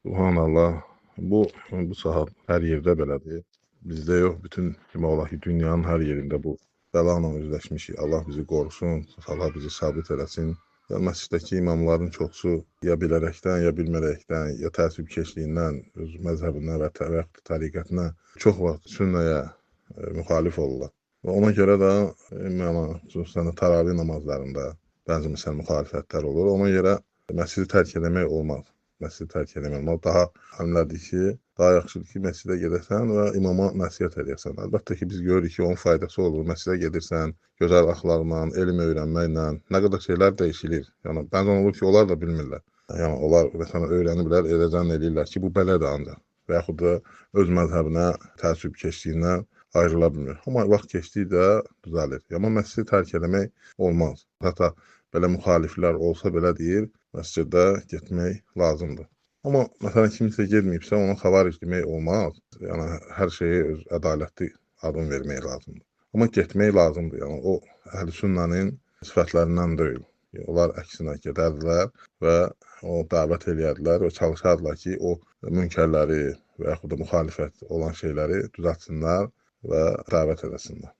Subhanallah, bu saat hər yerdə belədir. Bizdə yox, bütün demək olar ki, dünyanın hər yerində bu bəlanla üzləşmişik. Allah bizi qorusun, Allah bizi sabit eləsin. Ya məsciddəki imamların çoxusu ya bilərəkdən, ya bilmərəkdən, ya təəssübkeşliyindən, öz məzhəbindən və yaxud da təriqətinə çox vaxt sünnəyə müxalif olurlar. Və ona görə də yəni, xüsusən də təravih namazlarında bəzi məsələn müxalifətlər olur. Ona görə məscidi tərk eləmək olmaz. Məscidi tərk eləmək olmaz. Daha əmrlədir ki, daha yaxşıdır ki, məscidə gedəsən və imama nəsihət eləyəsən. Əlbəttə ki, biz görürük ki, onun faydası olur. Məscidə gedirsən, gözəl əxlaqla, elm öyrənməklə, nə qədər şeylər dəyişilir. Yəni, bəzən olur ki, onlar da bilmirlər. Yəni, onlar məsələn öyrəniblər, elə zənn eləyirlər ki, bu belədir ancaq. Və yaxud da öz məzhəbinə təəssüb keçdiyindən ayrıla bilmir. Amma vaxt keçdikcə düzəlir. Amma məscidi tərk eləmək olmaz. Hətta belə müxaliflər olsa belə deyir, məscidə getmək lazımdır. Amma məsələn kimsə getməyibsə, ona xavaric demək olmaz. Yəni hər şeyə öz ədalətli adım vermək lazımdır. Amma getmək lazımdır. Yəni o əhl-i sünnənin sifətlərindən deyil. Onlar əksinə gedərdilər və o dəvət eləyərdilər və çalışardılar ki, o münkərləri və yaxud da müxalifət olan şeyləri düzəltsinlər və dəvət eləsinlər.